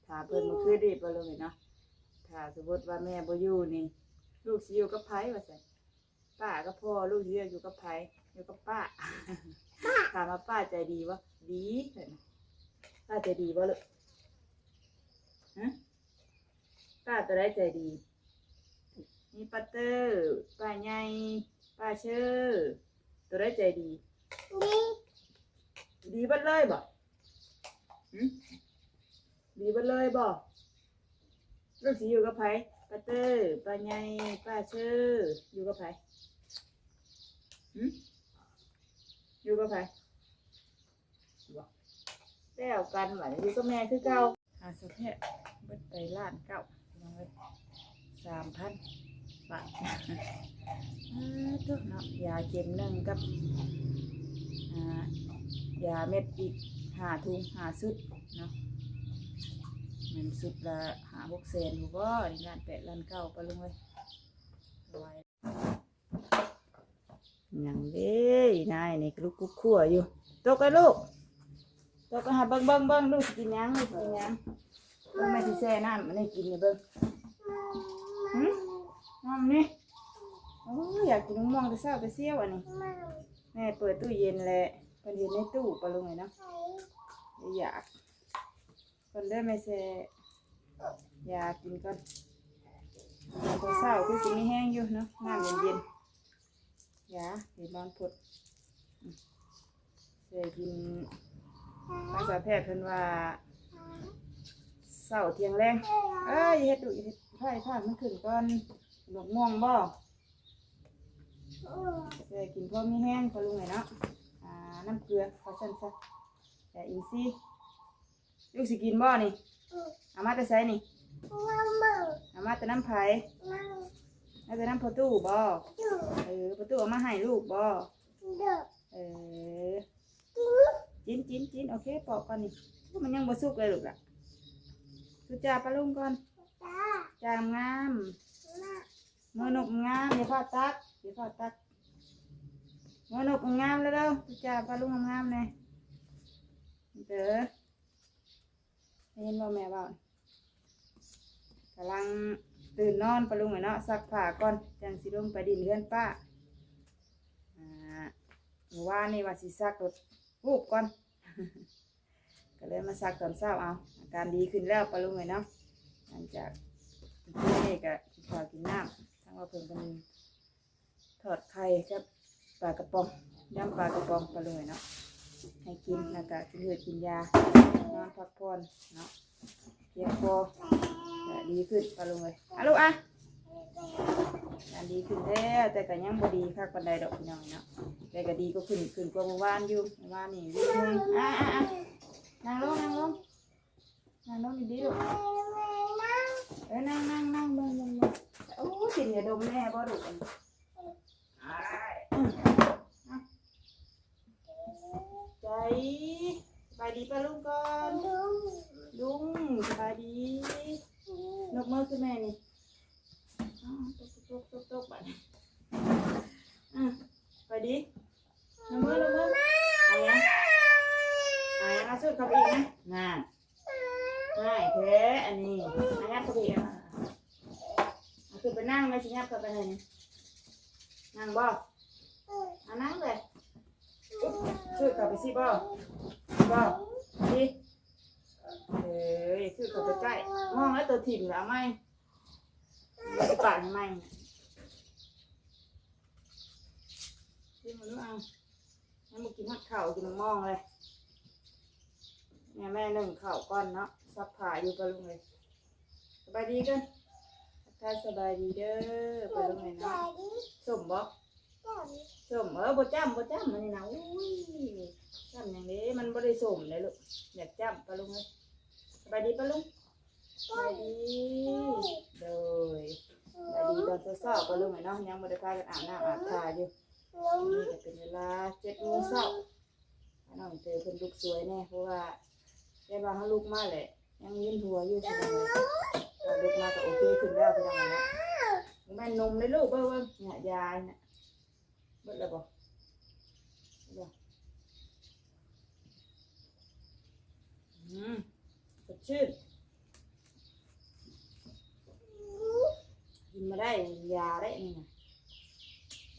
ຖາມເພິ່ນມື້ຄືນນີ້ ປ້າລຸງເອີຍເນາະ ຖ້າສົມມຸດວ່າແມ່ບໍ່ຢູ່ນີ້ ລູກຊິຢູ່ກັບໃຜວ່າຊັ້ນ? ປ້າກັບພໍ່ ລູກຊິຢູ່ກັບໃຜ? ຢູ່ກັບປ້າ. ຖາມວ່າປ້າໃຈດີບໍ່? ດີ. ປ້າໃຈດີບໍ່ລູກ? ຮະ? ປ້າໂຕໃດໃຈດີ? ມີປ້າເຕີ, ປ້າໃຫຍ່, ປ້າເຊີ, ໂຕໃດໃຈດີ? ດີ. ດີເບິດເລີຍບໍ່? ຫຶ? ດີເບິດເລີຍບໍ່? ລູກຊິຢູ່ກັບໃຜ? ປ້າເຕີ, ປ້າໃຫຍ່, ປ້າເຊີ, ຢູ່ກັບໃຜ? ຫຶ? ຢູ່ກັບໃຜ? ບໍ່ ແລ້ວກັນ ບາດນີ້ຢູ່ກັບແມ່ຄືເກົ່າ. ຄ່າສະແພະເບິດໄປລ້ານເກົ້າ ພີ່ນ້ອງເອີຍ ສາມພັນບາດ. ເອີ ໂທ້ເນາະ ຢາເຂັມໜຶ່ງກັບ ອ່າ ຢາເມັດອີກຫ້າຖົງ ຫ້າຊຸດເນາະ ແມ່ນຊຸດລະຫ້າຫົກແສນຢູ່ບໍ່? ນີ້ລ້ານແປດ ລ້ານເກົ້າ ປ້າລຸງເອີຍ. ຫຍັງເດ້ ອີນາຍນີ້ລຸກກຸກຂົ້ວຢູ່. ຕົກແລ້ວລູກ ຕົກແລ້ວ. ຫາເບິ່ງ ເບິ່ງ ເບິ່ງ ລູກຊິກິນຫຍັງ? ລູກຊິກິນຫຍັງ? ເບິ່ງ ແມ່ຊິແຊ່ນ້ຳອັນນີ້ກິນນີ້ເບິ່ງ. ຫຶ? ນ້ຳນີ້? ໂອ້ຍ ຢາກກິນມະມ່ວງແຕ່ເຊົ້າແຕ່ຊຽວອັນນີ້. ແມ່ເປີດຕູ້ເຢັນແຫຼະ ເພິ່ນເຫັນໃນຕູ້ ປ້າລຸງເອີຍເນາະ. ຢາກ ກ່ອນເດີ ແມ່ແຊ່ຢາກິນກ່ອນ. ຕອນເຊົ້າຄືຊິມີແຮງຢູ່ເນາະ ນ້ຳເຢັນໆ. ຢາ ເຫັນນອນພົດ ແຊ່ກິນ. ທາງສາວແພດເພິ່ນວ່າເຊົ້າທ່ຽງແລງ. ເອີຍ ຢ່າເຮັດລູກ ຢ່າເຮັດ ໄຟຟ້າມັນຂຶ້ນກ່ອນ. ໝາກມ່ວງບໍ່? ແຊ່ກິນພໍມີແຮງ ປ້າລຸງເອີຍເນາະ. ອ່າ ນ້ຳເກືອ ວ່າຊັ້ນຊະ. ແຊ່ອິນຊີ. ລູກຊິກິນບໍ່ນີ້? ເອົາມາແຕ່ໃສນີ້? ເອົາມາແຕ່ນຳໃຜ? ເອົາແຕ່ນຳພໍ່ຕູ້ບໍ່? ເອີ ພໍ່ຕູ້ເອົາມາໃຫ້ລູກບໍ່? ເອີ ກິນ ກິນ ກິນ. ໂອເຄ ປອກກ່ອນນີ້. ໂອ້ ມັນຍັງບໍ່ສຸກເລີຍລູກລະ. ຊູຈ້າປ້າລຸງກ່ອນ. ຈ້າງາມ. ເມືອນົບງາມ. ຢ່າຟ້າວຕັກ ຢ່າຟ້າວຕັກ. ເມືອນົບງາມເດີ. ຊູຈ້າປ້າລຸງງາມໆແດ່ເດີ. ໄດ້ຍິນບໍ່ແມ່ເວົ້າ? ກຳລັງຕື່ນນອນ ປ້າລຸງເອີຍເນາະ. ຊັກຜ້າກ່ອນ ຈັ່ງຊິລົງໄປດິນເຮືອນປ້າ. ອ່າ ມື້ວານນີ້ວ່າຊິຊັກ ຮູບກ່ອນ ກໍເລີຍມາຊັກຕອນເຊົ້າເອົາ. ອາການດີຂຶ້ນແລ້ວ ປ້າລຸງເອີຍເນາະ. ຫຼັງຈາກມື້ຄືນນີ້ກໍກິນເຂົ້າກິນນ້ຳ ທັງວ່າເພິ່ນ ເພິ່ນ ທອດໄຂ່ກັບປາກະປ໋ອງ ຍຳປາກະປ໋ອງ ປ້າລຸງເອີຍເນາະ ໃຫ້ກິນ ແລ້ວກະກິນເລືອດກິນຢາ ນອນພັກຜ່ອນເນາະ ເຈັບຄໍ ກະດີຂຶ້ນ ປ້າລຸງເອີຍ. ອາ ລູກອາ ການດີຂຶ້ນແລ້ວ ແຕ່ກະຍັງບໍ່ດີຄັກປານໃດດອກ ພີ່ນ້ອງເນາະ. ແຕ່ກະດີກວ່າຂຶ້ນ ຂຶ້ນກວ່າມື້ວານຢູ່ ມື້ວານນີ້ດີໜຶ່ງ. ອາ ອາ ອາ ນັ່ງລົງ ນັ່ງລົງ. ນັ່ງລົງດີໆລູກ. ເອີ ນັ່ງ ນັ່ງ ນັ່ງ ເບິ່ງ ເບິ່ງ ເບິ່ງ. ໂອ້ ກິນຢາດົມແນ່ບໍ່ລູກ? ໃຈ ສະບາຍດີປ້າລຸງກ່ອນ. ລຸງ ສະບາຍດີ. ນົບມືຄືແມ່ນີ້. ອ້າວ ຕົກ ຕົກ ຕົກ ຕົກ ບາດນີ້. ອາ ສະບາຍດີ. ນົບມື ນົບມື. ອາຫຍັງ? ອາຫຍັງ? ເອົາສູດເຂົ້າໄປອີກນະ. ນັ້ນ. ຮ້າຍແທ້ອັນນີ້. ອາ ຫຍັບເຂົ້າໄປອີກ. ອາ ເອົາຂຶ້ນໄປນັ່ງ ແມ່ຊິຫຍັບເຂົ້າໄປໃຫ້ນີ້. ນັ່ງບໍ່? ອາ ນັ່ງເລີຍ. ຊຸດເຂົ້າໄປຊິບໍ່? ບໍ່? ຊິ? ເອີຍ ຊຸດເຂົ້າໄປໃກ້. ມອງແລ້ວໂຕຖິ້ມແລ້ວເອົາໃໝ່. ຊິປາດໃຫ້ໃໝ່. ຊິມາດູເອົາ. ຍັງບໍ່ກິນຮອດເຂົ້າ ກິນໝາກມ່ວງເລີຍ. ແມ່ ແມ່ໜຶ້ງເຂົ້າກ່ອນເນາະ ຊັກຜ້າຢູ່ ປ້າລຸງເອີຍ. ສະບາຍດີກ່ອນ ທັກທາຍສະບາຍດີເດີ ປ້າລຸງເອີຍເນາະ. ສົ້ມບໍ່? ສົ້ມ. ເອີ ບໍ່ຈ້ຳ ບໍ່ຈ້ຳ ອັນນີ້ນະ. ໂອ້ຍ ຈ້ຳຫຍັງເດ້ ມັນບໍ່ໄດ້ສົ້ມເດ້ລູກ. ຢາກຈ້ຳ ປ້າລຸງເອີຍ. ສະບາຍດີປ້າລຸງ. ສະບາຍດີ. ໂດຍ ສະບາຍດີຕອນເຊົ້າໆ ປ້າລຸງເອີຍເນາະ. ຍັງບໍ່ໄດ້ພາກັນອາບນ້ຳອາບທ່າຢູ່. ນີ້ກໍເປັນເວລາເຈັດໂມງເຊົ້າ. ນ້ອງເຕີເພິ່ນລຸກສວຍແດ່ ເພາະວ່າແຕ່ວ່າເຮົາລຸກມາແຫຼະ ຍັງວຽນຫົວຢູ່. ເພິ່ນວ່າລຸກມາກໍໂອເຄຂຶ້ນແລ້ວ ພີ່ນ້ອງເນາະ. ບໍ່ແມ່ນນົມເດ້ລູກ. ເບິ່ງ ເບິ່ງ ຢາ ຢານະ ເບິດແລ້ວບໍ່? ເບິດແລ້ວ. ອືມ ສົດຊື່ນ. ກິນບໍ່ໄດ້ ຢາໄດ້ນີ້ນະ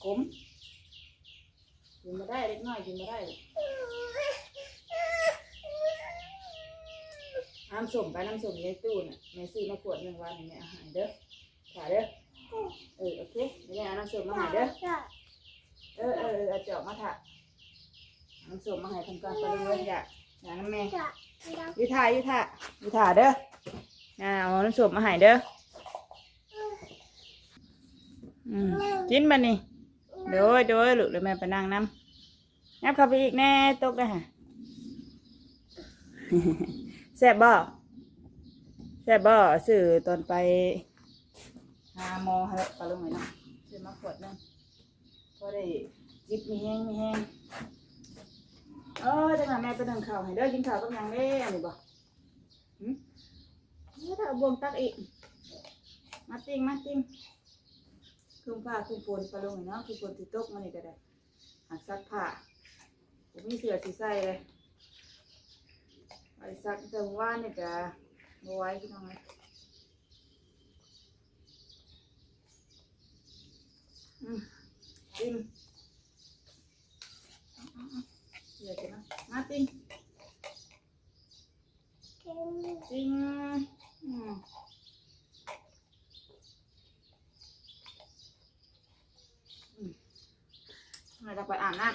ຂົມ ກິນບໍ່ໄດ້ ເດັກນ້ອຍກິນບໍ່ໄດ້. ນ້ຳສົ້ມ ໄປ ນ້ຳສົ້ມໃນຕູ້ນະ ແມ່ຊື້ມາຂວດໜຶ່ງ ວາງໃຫ້ແມ່ ເອົາໃຫ້ເດີ ຖ້າເດີ. ເອີ ໂອເຄ ແມ່ເອົານ້ຳສົ້ມມາໃຫ້ເດີ. ເອີ ເອີ ເອີ ເອົາຈອກມາຖ້າ ນ້ຳສົ້ມມາໃຫ້ເພິ່ນກ່ອນ ໄປເລີຍ ຢາກ ຢາກນຳແມ່. ຢູ່ຖ້າ ຢູ່ຖ້າ ຢູ່ຖ້າເດີ ເອົານ້ຳສົ້ມມາໃຫ້ເດີ. ອືມ ກິນບັດນີ້. ໂດຍ ໂດຍ ລູກ ແລ້ວແມ່ໄປນັ່ງນຳ. ຫຍັບເຂົ້າໄປອີກແດ່ ຕົກເດ້ຫະ. ແຊບບໍ່? ແຊບບໍ່? ຊື້ຕອນໄປຫາໝໍຫັ້ນແຫຼະ ປາລຸງເອີຍເນາະ ຊື້ມາຂວດໜຶ່ງ ພໍໄດ້ຈິບມີແຮງ ມີແຮງ. ເອີ ຈັ່ງນັ້ນແມ່ໄປໜຶ້ງເຂົ້າໃຫ້ເດີ. ກິນເຂົ້າກັບຫຍັງເດ້ ອັນນີ້ບໍ່? ຫຶ? ເອີ ຖ້າເອົາບ່ວງຕັກອີກ. ມາຕິ່ງ ມາຕິ່ງ. ຄຶ້ມຟ້າຄຶ້ມຝົນ ປາລຸງເອີຍເນາະ ຄືຝົນຊິຕົກມື້ນີ້ກໍໄດ້. ຫາກຊັກຜ້າ ບໍ່ມີເສື້ອຊິໃສ່ເລີຍ ໄປຊັກແຕ່ມື້ວານນີ້ກະບໍ່ໄຫວ ພີ່ນ້ອງເອີຍ. ອືມ ກິນ ເສື້ອຊິມາ ມາຕິ່ງ ຕິ່ງ ອືມ. ອືມ ໃຫ້ລາວໄປອາບນ້ຳ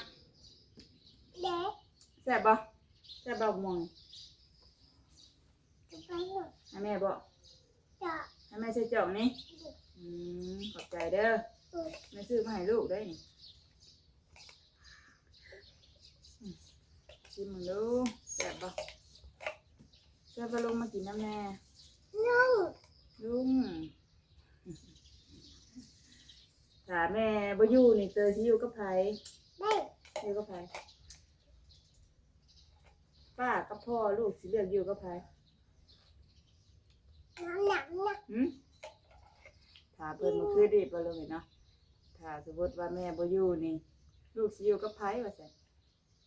ແຊບບໍ່? ແຊບບໍ່ໝ່ອງ? ໃຫ້ແມ່ບໍ່? ໃຫ້ແມ່ໃສ່ຈອກນີ້? ອືມ ຂອບໃຈເດີ ແມ່ຊື້ມາໃຫ້ລູກໄດ໋ນີ້. ອືມ ຊີມເບິ່ງດູ ແຊບບໍ່? ຊວນປາລຸງມາກິນນຳແດ່ ລຸງ ລຸງ. ຖ້າແມ່ບໍ່ຢູ່ນີ້ ເຕີຊິຢູ່ກັບໃຜ? ຢູ່ກັບໃຜ? ປ້າກັບພໍ່ ລູກຊິເລືອກຢູ່ກັບໃຜ? ຫຶ? ຖ້າເພິ່ນບໍ່ຄືດີ ປາລຸງເອີຍເນາະ ຖ້າສົມມຸດວ່າແມ່ບໍ່ຢູ່ນີ້ ລູກຊິຢູ່ກັບໃຜວ່າຊັ້ນ?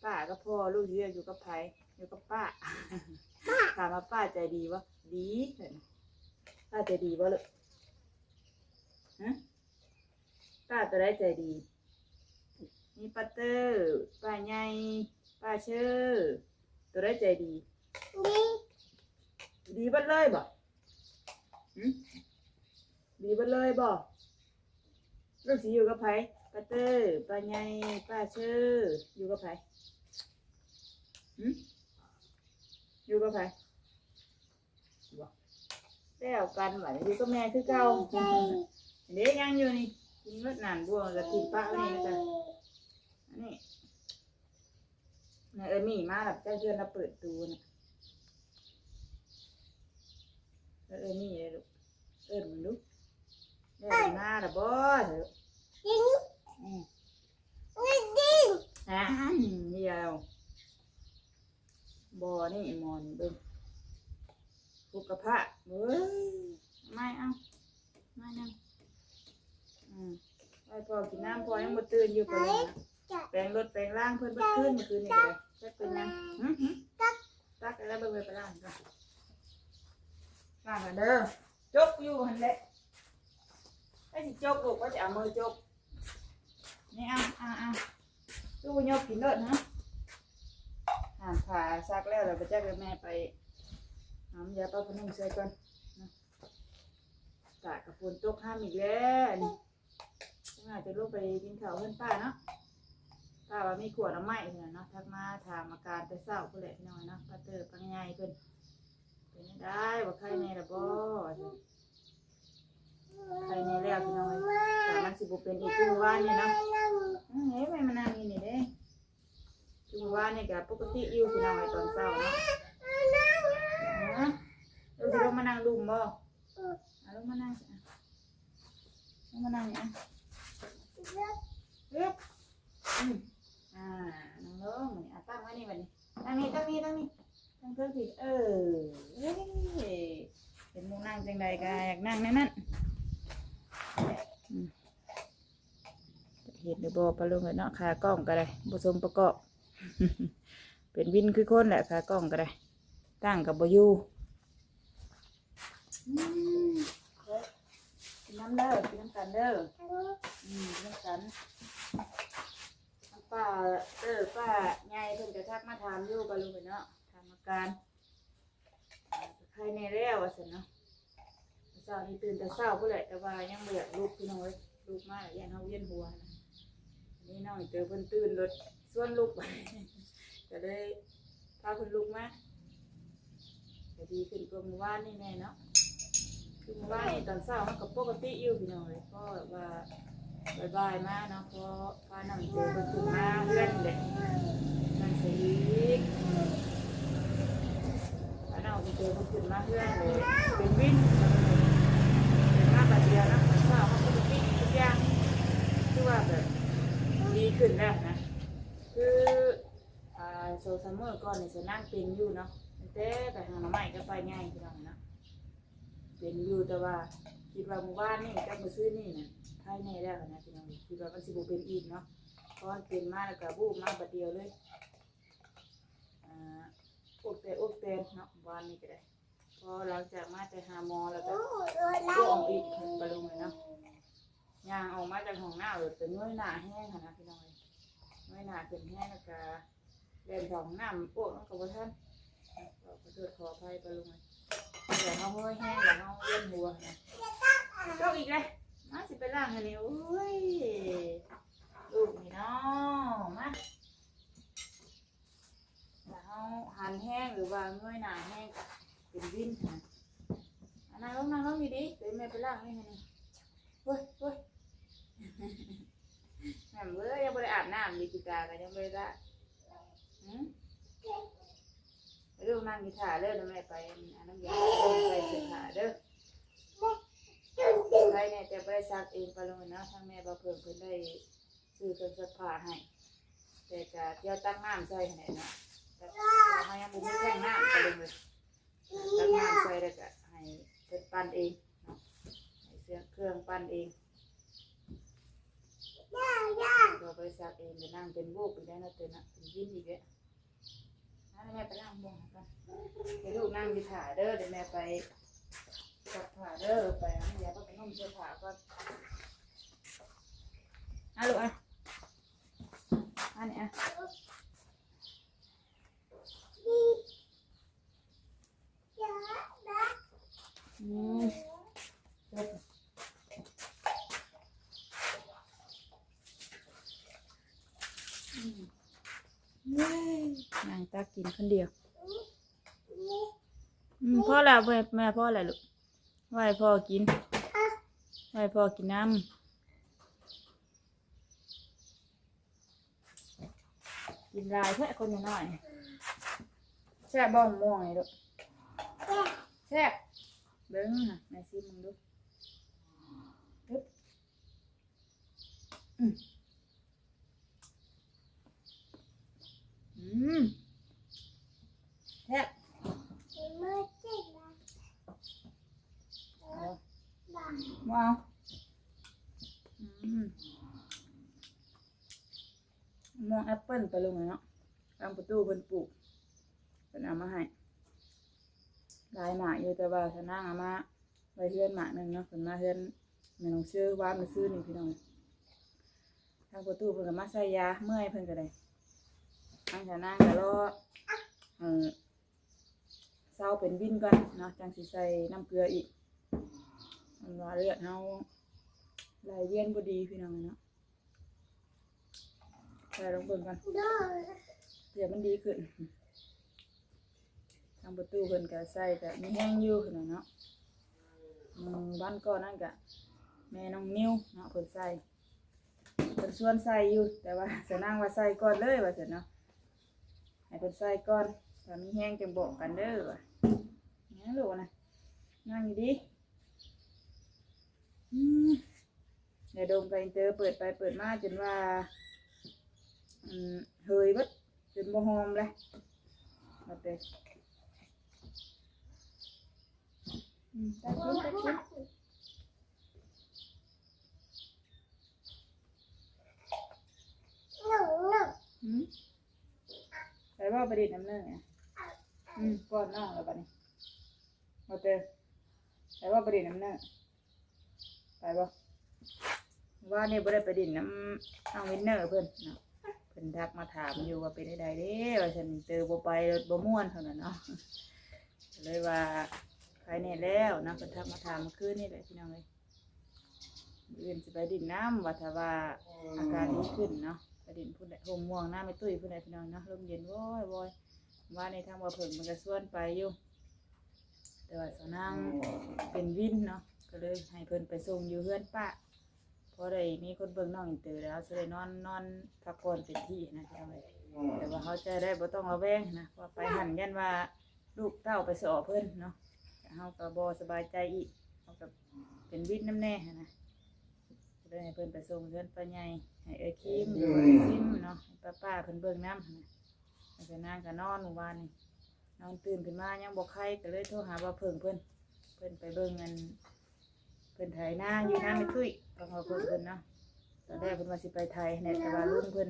ປ້າກັບພໍ່ ລູກຊິເລືອກຢູ່ກັບໃຜ? ຢູ່ກັບປ້າ. ຖາມວ່າປ້າໃຈດີບໍ່? ດີ. ປ້າໃຈດີບໍ່ລູກ? ຮະ? ປ້າຕົວໃດໃຈດີ? ມີປ້າເຕີ, ປ້າໃຫຍ່, ປ້າເຊີ, ຕົວໃດໃຈດີ? ດີ. ດີເບິດເລີຍບໍ່? ຫຶ? ດີເບິດເລີຍບໍ່? ລູກຊິຢູ່ກັບໃຜ? ປ້າເຕີ, ປ້າໃຫຍ່, ປ້າເຊີ, ຢູ່ກັບໃຜ? ຫຶ? ຢູ່ກັບໃຜ? ບໍ່ ແລ້ວກັນບັດນີ້ ຢູ່ກັບແມ່ຄືເກົ່າ. ເດ້ ຍັງຢູ່ນີ້ ກິນເບິດນັ້ນ ບ່ວງກະຖິ້ມປະໄວ້ນີ້ ແລ້ວກະ ອັນນີ້ ນາເອີມີມາແລ້ວ ຈັກເທື່ອລະເປີດຕູນະ. ເອີ ເອີມີເດ້ລູກ ເອີ້ນເບິ່ງດູ ແລ້ວມາລະບໍ່? ອືມ ອັນດຽວ ບໍ່ນີ້ໝໍນີ້ເບິ່ງ ປຸກກະພະ ເບິ່ງ ໄມ້ເອົາ ໄມ້ນຳ ອືມ ໄວ້ພໍ່ກິນນ້ຳ ພໍ່ຍັງບໍ່ຕື່ນຢູ່ ໄປແລ້ວນະ ແປງລົດແປງລາງເພິ່ນເບິດຄືນ ມື້ຄືນນີ້ກະໄດ້ ຈັກເປັນຫຍັງ ຫຶ ຫຶ ຕັກ ຕັກແລ້ວເບິ່ງ ໄປລ້າງກ່ອນ ລ້າງກ່ອນເດີ ຈົກຢູ່ຫັ້ນແຫຼະ ໃຜຊິຈົກລູກ ໃຜຊິເອົາມືຈົກ ນີ້ ເອົາ ເອົາ ເອົາ ຄືບໍ່ຍົກກິນໂລດນະ ຫາຜ້າຊັກແລ້ວ ແລ້ວໄປຈັກແມ່ໄປ ເອົາຢາປະຜ້ານຸ່ມໃສ່ກ່ອນນະ ກະ ກະຝົນຕົກຫ້ຳອີກແລ້ວ ນີ້ ອາດຈະລົງໄປກິນເຂົ້າເຮືອນປ້າເນາະ ປ້າວ່າມີຂວດນ້ຳໄມ້ເພິ່ນນະ ທັກມາຖາມອາການແຕ່ເຊົ້າພຸ້ນແຫຼະ ພີ່ນ້ອງເນາະ ປ້າເຕີ ປ້າໃຫຍ່ເພິ່ນ ເປັນຈັ່ງໃດ ວ່າໄຄແດ່ລະບໍ່? ໄຄແດ່ແລ້ວພີ່ນ້ອງເອີຍ ແຕ່ມັນຊິບໍ່ເປັນອີກຄືມື້ວານນີ້ເນາະ ອືມ ເອີ ແມ່ມານັ່ງຢູ່ນີ້ເດ້ ຄືມື້ວານນີ້ກະປົກກະຕິຢູ່ພີ່ນ້ອງເອີຍ ຕອນເຊົ້າເນາະ ຮະ ເອີ ຊິລົງມານັ່ງລຸ່ມບໍ່? ອືມ ເອົາລົງມານັ່ງ ລົງມານັ່ງນີ້ ອະ ອຶບ ອືມ ອ່າ ນັ່ງລົງ ນີ້ ອ່າ ຕັ້ງໄວ້ນີ້ບັດນີ້ ຕັ້ງນີ້ ຕັ້ງນີ້ ຕັ້ງນີ້ ຕັ້ງເທິງພີ້ ເອີ ເອີ ເຫັນໝູ່ນັ່ງຈັ່ງໃດກະຢາກນັ່ງແນວນັ້ນ ອືມ ເຫັນຫຼືບໍ່ ປາລຸງເອີຍເນາະ ຂາກ້ອງກະໄດ້ ບໍ່ສົມປະກອບ ເປັນວິນຄືຄົນແຫຼະ ຂາກ້ອງກະໄດ້ ຕັ້ງກະບໍ່ຢູ່ ອືມ ນຳເດີ ກິນນຳກັນເດີ ອືມ ກິນນຳກັນ. ປ້າເອີ ປ້າໃຫຍ່ເພິ່ນກໍທັກມາຖາມຢູ່ ປ້າລຸງເອີຍເນາະ ຖາມອາການ ອ່າ ໄຄແດ່ແລ້ວວ່າຊັ້ນເນາະ. ເຊົ້ານີ້ຕື່ນແຕ່ເຊົ້າພຸ້ນແຫຼະ ແຕ່ວ່າຍັງບໍ່ຢາກລຸກ ພີ່ນ້ອງເອີຍ ລຸກມາແລ້ວຢ້ານເຮົາວຽນຫົວນະ. ອັນນີ້ນ້ອງເຕີເພິ່ນຕື່ນ ລົດຊວນລຸກ ກໍເລີຍພາເພິ່ນລຸກມາ ກໍດີຂຶ້ນກວ່າມື້ວານນີ້ແດ່ເນາະ. ຄືມື້ວານນີ້ຕອນເຊົ້າເຮົາກໍປົກກະຕິຢູ່ ພີ່ນ້ອງເອີຍ ພໍແບບວ່າບ່າຍໆມາເນາະ ພໍ ພານ້ອງເຕີເພິ່ນຂຶ້ນມາເຮືອນແຫຼະ ນັ້ນຊະອີກ ພານ້ອງເຕີເພິ່ນຂຶ້ນມາເຮືອນແຫຼະ ເປັນວິນ ເປັນມາບາດດຽວນະ. ຕອນເຊົ້າເຮົາປົກກະຕິທຸກຢ່າງ ຄືວ່າແບບດີຂຶ້ນແລ້ວນະ. ຄື ອ່າ ສອງສາມມື້ກ່ອນນີ້ສາວນາງເປັນຢູ່ເນາະ ຕັ້ງແຕ່ໄປຫາໜໍ່ໄມ້ກັບປ້າໃຫຍ່ ພີ່ນ້ອງເນາະ ເປັນຢູ່ ແຕ່ວ່າຄິດວ່າມື້ວານນີ້ກັບມື້ຊືນນີ້ນະໄຄແດ່ແລ້ວນະ ພີ່ນ້ອງ. ຄິດວ່າມັນຊິບໍ່ເປັນອີກເນາະ ເພາະວ່າເປັນມາແລ້ວກໍວູບມາບາດດຽວເລີຍ ອ່າ ອວກແຕກອວກແຕກເນາະ ວານນີ້ກໍໄດ້. ພໍຫຼັງຈາກມາແຕ່ຫາໝໍແລ້ວກໍອ້ວກອີກ ປ້າລຸງເອີຍເນາະ. ຍ່າງອອກມາຈາກຫ້ອງນ້ຳ ແລ້ວກໍເງີຍໜ້າແຮງຫັ້ນນະ ພີ່ນ້ອງເອີຍ ເງີຍໜ້າຂຶ້ນແຮງ ແລ້ວກໍແລ່ນເຂົ້າຫ້ອງນ້ຳ ອ້ວກນຳກໍບໍ່ທັນ. ຂໍໂທດຂໍອະໄພ ປ້າລຸງເອີຍ ແຕ່ເຮົາເງີຍແຮງ ແລ້ວເຮົາວຽນຫົວນະ. ເຈົ້າອີກແລ້ວ ມາ ຊິໄປລ້າງໃຫ້ນີ້. ໂອ້ຍ ລູກນີ້ເນາະ ມາ ຖ້າເຮົາຫັນແຮງ ຫຼືວ່າເງີຍໜ້າແຮງ ກໍເປັນວິນຫັ້ນນະ. ອ່ະ ນັ່ງລົງ ນັ່ງລົງດີໆ ດຽວແມ່ໄປລ້າງໃຫ້ນີ້. ໂອ້ຍ ໂອ້ຍ ແມ່ເອີຍ ຍັງບໍ່ໄດ້ອາບນ້ຳ ດີກີຕາກໍຍັງບໍ່ໄດ້ລ້າງ. ຫື ໄປລູກ ນັ່ງຢູ່ຖ້າເດີ ດຽວແມ່ໄປອາບນ້ຳຢາ ໃສ່ເສື້ອຜ້າເດີ. ໄປແດ່ ແຕ່ບໍ່ໄດ້ຊັກເອງ ປ້າລຸງເນາະ. ທາງແມ່ບ່າວເຜິ້ງເພິ່ນໄດ້ ຊື້ເຄື່ອງຊັກຜ້າໃຫ້ ແຕ່ກະທ່ຽວຕັກນ້ຳໃສ່ຫັ້ນແຫຼະເນາະ. ແຕ່ວ່າເຮົາຍັງບໍ່ມີແທ້ງນ້ຳ ກໍເລີຍ ຕັກນ້ຳໃສ່ແລ້ວກະໃຫ້ເພິ່ນປັ່ນເອງເນາະ ໃຫ້ເຄື່ອງປັ່ນເອງ. ກໍໄປຊັກເອງ ໄປນັ່ງເປັນໂບກອີກແລ້ວເນາະ ເປັນວິນອີກແລ້ວ. ມາ ແມ່ໄປລ້າງບ່ອນກ່ອນ ໃຫ້ລູກນັ່ງຢູ່ຖ້າເດີ ດຽວແມ່ໄປຊັກຜ້າເດີ ໄປເອົານ້ຳຢາ ໄປນຸ່ງເສື້ອຜ້າກ່ອນ. ອາ ລູກ ອາ ອັນນີ້ ອາ ອືມ ອືມ ເອີຍ ນັ່ງຕັກກິນຄົນດຽວ. ອືມ ພໍແລ້ວ ແມ່ ແມ່ ພໍແລ້ວລູກ ໄວ້ໃຫ້ພໍ່ກິນ ໄວ້ໃຫ້ພໍ່ກິນນຳ. ກິນຫຼາຍແທ້ຄົນນ້ອຍ. ແຊບບໍ່ ໝາກມ່ວງນີ້ລູກ? ແຊບ. ເບິ່ງຫັ້ນນະ ແມ່ຊີມເບິ່ງດູ. ອຶບ ອືມ ອືມ ແຊບ. ເອົາ ບໍ່ເອົາ. ອືມ ໝາກມ່ວງແອັບເປິ້ນ ປ້າລຸງເນາະ ທາງປະຕູເພິ່ນປູກ ເພິ່ນເອົາມາໃຫ້ຫຼາຍໝາກຢູ່ ແຕ່ວ່າສາວນາງເອົາມາໄວ້ເຮືອນໝາກໜຶ່ງເນາະ. ເພິ່ນມາເຮືອນແມ່ນ້ອງເຊີວານມື້ຊືນນີ້ ພີ່ນ້ອງ. ທາງປະຕູເພິ່ນກໍມາໃສ່ຢາເມື່ອຍ ເພິ່ນກໍໄດ້. ທາງສາວນາງກໍລໍ ເອີ ເຊົາເປັນວິນກ່ອນເນາະ ຈັ່ງຊິໃສ່ນ້ຳເກືອອີກ. ມັນວ່າເລືອດເຮົາໄຫຼວຽນບໍ່ດີ ພີ່ນ້ອງເນາະ. ໃສ່ລອງເບິ່ງກ່ອນ ເພື່ອມັນດີຂຶ້ນ. ທາງປະຕູເພິ່ນກໍໃສ່ ກໍມີແຮງຢູ່ ພີ່ນ້ອງເນາະ. ມື້ວັນກ່ອນນັ້ນກໍແມ່ນ້ອງນິວເນາະ ເພິ່ນໃສ່ ເພິ່ນຊວນໃສ່ຢູ່ ແຕ່ວ່າສາວນາງວ່າໃສ່ກ່ອນເລີຍວ່າຊັ້ນເນາະ ໃຫ້ເພິ່ນໃສ່ກ່ອນ ຖ້າມີແຮງຈັ່ງບອກກັນເດີວ່າ. ຫຍັງລູກນະ ນັ່ງຢູ່ດີ. ອືມ ຢາດົມກໍອິນເຕີເປີດໄປເປີດມາຈົນວ່າ ອັນ ເຫີຍເບິດ ຈົນບໍ່ຫອມແລ້ວ ວ່າແຕ່ ອືມ ຕັກກິນ ຕັກກິນ. ຫື ໄປບໍ່ໄປຫຼິ້ນນຳເນີ່ອະ? ອືມ ປ້ອນນ້ອງແລ້ວບັດນີ້ ບໍ່ເຕີ ໄປບໍ່ໄປຫຼິ້ນນຳເນີ່ອ? ໄປບໍ່? ວານນີ້ບໍ່ໄດ້ໄປຫຼິ້ນນຳນ້ອງວິນເນີເພິ່ນເນາະ ເພິ່ນທັກມາຖາມຢູ່ວ່າເປັນຈັ່ງໃດເດ້ ວ່າຊັ້ນ ເຕີບໍ່ໄປລົດບໍ່ມ່ວນເທົ່ານັ້ນເນາະ ກໍເລີຍວ່າໄປແດ່ແລ້ວເນາະ ເພິ່ນທັກມາຖາມມື້ຄືນນີ້ແຫຼະພີ່ນ້ອງເອີຍ. ມື້ອື່ນຊິໄປຫຼິ້ນນຳ ວ່າຖ້າວ່າອາການດີຂຶ້ນເນາະ ໄປຫຼິ້ນພຸ້ນແຫຼະ ໂຮງມ່ວງນາແມ່ຕຸ້ຍພຸ້ນແຫຼະພີ່ນ້ອງເນາະ ລົມເຢັນວອຍໆ. ວານນີ້ທາງບ່າວເຜິ້ງເພິ່ນກໍຊວນໄປຢູ່ ແຕ່ວ່າສາວນາງເປັນວິນເນາະ ກໍເລີຍໃຫ້ເພິ່ນໄປສົ່ງຢູ່ເຮືອນປ້າ ພໍໄດ້ມີຄົນເບິ່ງນ້ອງອິນເຕີ ແລ້ວເຮົາຊິໄດ້ນອນ ນອນພັກຜ່ອນເຕັມທີ່ນະພີ່ນ້ອງເອີຍ. ແຕ່ວ່າເຮົາຈະໄດ້ບໍ່ຕ້ອງລະແວງນະ ເພາະວ່າໄປຫັ້ນຢ້ານວ່າລູກເຕົ້າໄປສໍ້ເພິ່ນເນາະ ເຮົາກໍບໍ່ສະບາຍໃຈອີກ ເຮົາກໍເປັນວິນນຳແດ່ຫັ້ນນະ. ກໍເລີຍໃຫ້ເພິ່ນໄປສົ່ງເຮືອນປ້າໃຫຍ່ ໃຫ້ເອື້ອຍຄີມ ຫຼືວ່າອ້າຍຊິມເນາະ ໃຫ້ປ້າໆເພິ່ນເບິ່ງນຳຫັ້ນນະ. ແລ້ວກໍນາງກໍນອນມື້ວານນີ້ ນອນຕື່ນຂຶ້ນມາຍັງບໍ່ໄຄ ກໍເລີຍໂທຫາບ່າວເຜິ້ງເພິ່ນ ເພິ່ນໄປເບິ່ງອັນ ເພິ່ນໄຖນາຢູ່ນາແມ່ຕຸ້ຍ ຂອງບ່າວເຜິ້ງເພິ່ນເນາະ. ຕອນແລກເພິ່ນວ່າຊິໄປໄຖແຫຼະ ແຕ່ວ່າລຸງເພິ່ນ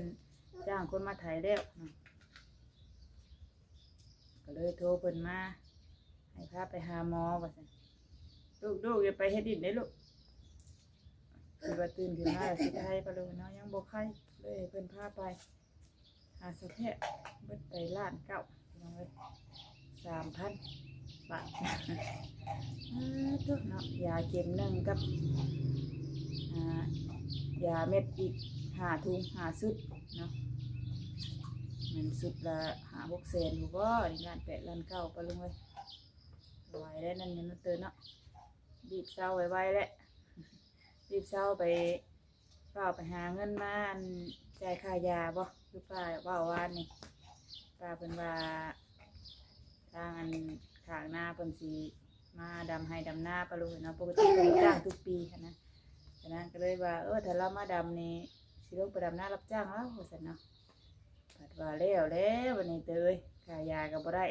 ຈ້າງຄົນມາໄຖແລ້ວເນາະ ກໍເລີຍໂທເພິ່ນມາ ໃຫ້ພາໄປຫາໝໍວ່າຊັ້ນ. ລູກໆ ຢ່າໄປເຮັດດິນເດ້ລູກ ຄິດວ່າຕື່ນຂຶ້ນມາແລ້ວຊິໄຄປະລຸງເນາະ ຍັງບໍ່ໄຄ ເລີຍໃຫ້ເພິ່ນພາໄປຫາສາວແພດ ເບິດໄປລ້ານເກົ້າພີ່ນ້ອງເອີຍ ສາມພັນບາດ. ເອີ ໂທ້ເນາະ ຢາເຂັມໜຶ່ງກັບ ອ່າ ຢາເມັດອີກຫ້າຖົງ ຫ້າຊຸດເນາະ ແມ່ນຊຸດລະຫ້າຫົກແສນຢູ່ບໍ່ ນີ້ລ້ານແປດ ລ້ານເກົ້າປະລຸງເອີຍ. ໄວແລ້ວນັ້ນເນາະເຕີເນາະ ຮີບເຊົາໄວໆແຫຼະ ຮີບເຊົາໄປ ຟ້າວໄປຫາເງິນມາ ອັນ ຈ່າຍຄ່າຢາບໍ່ ຄືປ້າເວົ້າວານນີ້ ປ້າເພິ່ນວ່າ ທາງອັນຂ້າງນາເພິ່ນຊິມາດຳໄຮ່ດຳນາປະລຸງເນາະ ປົກກະຕິເພິ່ນຈ້າງທຸກປີຫັ້ນນະ. ສະນັ້ນກໍເລີຍວ່າ ເອີ ຖ້າລາວມາດຳນີ້ ຊິລົງໄປດຳນາຮັບຈ້າງລາວວ່າຊັ້ນເນາະ. ບັດວ່າແລ້ວແລ້ວບັດນີ້ເຕີເອີຍ ຄ່າຢາກໍບໍ່ໄດ້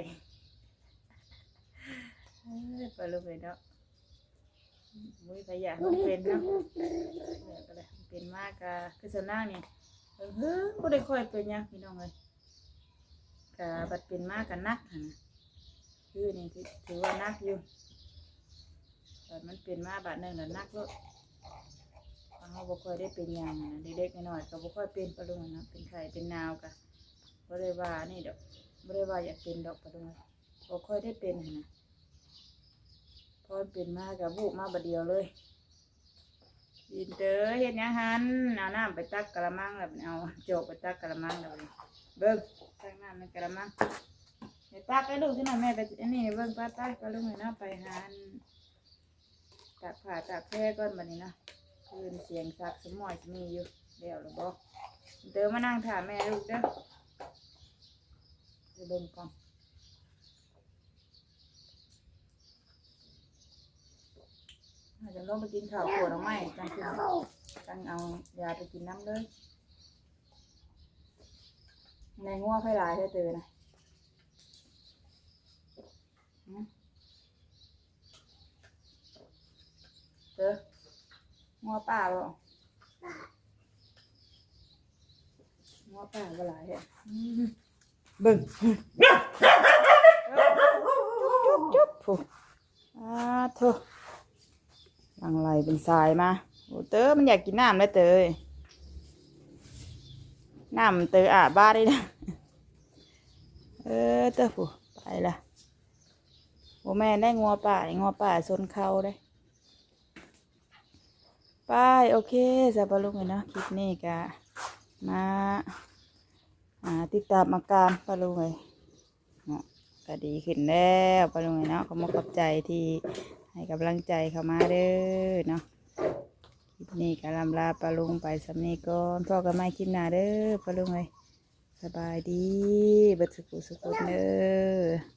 ເອີ ປະລຸງເອີຍເນາະ. ບໍ່ມີໃຜຢາກໃຫ້ມັນເປັນເນາະ ເປັນມາກະຄືສ່ວນນາງນີ້ ເຫິງໆບໍ່ໄດ້ຄ່ອຍເປັນຫຍັງພີ່ນ້ອງເອີຍ ກະບັດເປັນມາກະໜັກຫັ້ນນະ. ຄືນີ້ຖືວ່າໜັກຢູ່ ບັດມັນເປັນມາບາດໜຶ່ງລະໜັກໂລດ. ເຮົາບໍ່ຄ່ອຍໄດ້ເປັນຫຍັງຫັ້ນນະ ເລັກໆນ້ອຍໆກໍບໍ່ຄ່ອຍເປັນປະລຸງເນາະ ເປັນໄຂ້ເປັນໜາວກະບໍ່ໄດ້ວ່ານີ້ດອກ ບໍ່ໄດ້ວ່າຢາກເປັນດອກປະລຸງ ບໍ່ຄ່ອຍໄດ້ເປັນຫັ້ນນະ ພໍເປັນມາກໍວູບມາບາດດຽວເລີຍ. ອິນເຕີເຮັດຫຍັງຫັ້ນ ເອົານ້ຳໄປຕັກກະລະມັງ ແລ້ວເອົາຈອກໄປຕັກກະລະມັງ ແລ້ວເບິ່ງ ຕັກນ້ຳໃນກະລະມັງ ໄປຕັກໃຫ້ລູກຊິໜ້ອຍ ແມ່ໄປອັນນີ້ເບິ່ງ ໄປໆ ປະລຸງເອີຍເນາະ ໄປຫາອັນ ຕາກຜ້າຕາກແພກ່ອນບັດນີ້ເນາະ ຄືນສຽງຊັກສະໝ້ອຍສະມີຢູ່ ແລ້ວລະບໍ່? ເຕີມານັ່ງຖ້າແມ່ລູກເດີ ໄປເບິ່ງກ່ອນ ອາດຈະລົງໄປກິນເຂົ້າ ຂົວໜໍ່ໄມ້ ຈັ່ງຄື ຈັ່ງເອົາຢາໄປກິນນຳເດີ. ໃນງົວໃຜຫຼາຍແທ້ເຕີນະ? ເອີ ງົວປ່າບໍ່? ງົວປ່າບໍ່ຫຼາຍແທ້ ອືມ ເບິ່ງ ຈຸບໆ ພຸ້ນ ອາ ໂທ້ ຫຼັ່ງໄຫຼເປັນສາຍມາ. ໂອ້ ເຕີ ມັນຢາກກິນນ້ຳແລ້ວເຕີ ນ້ຳເຕີອາບບາດນີ້ນະ. ເອີ ເຕີ ຜູ້ໄປລະ ບໍ່ແມ່ນໄດ້ ງົວປ່ານີ້ ງົວປ່າຊົນເຂົ້າເດ້. ໄປ ໂອເຄ ສະປະລຸງເອີຍເນາະ ຄລິບນີ້ກະມາ ອ່າ ຕິດຕາມອາການປະລຸງເອີຍເນາະ ກະດີຂຶ້ນແລ້ວປະລຸງເອີຍເນາະ. ຂອບມຸກຂອບໃຈທີ່ໃຫ້ກຳລັງໃຈເຂົ້າມາເດີເນາະ. ຄລິບນີ້ກະລ່ຳລາປະລຸງໄປສ່ຳນີ້ກ່ອນ ພໍ້ກັນໃໝ່ຄລິບໜ້າເດີປະລຸງເອີຍ. ສະບາຍດີເບິດສຸຂູສຸຄົນເດີ.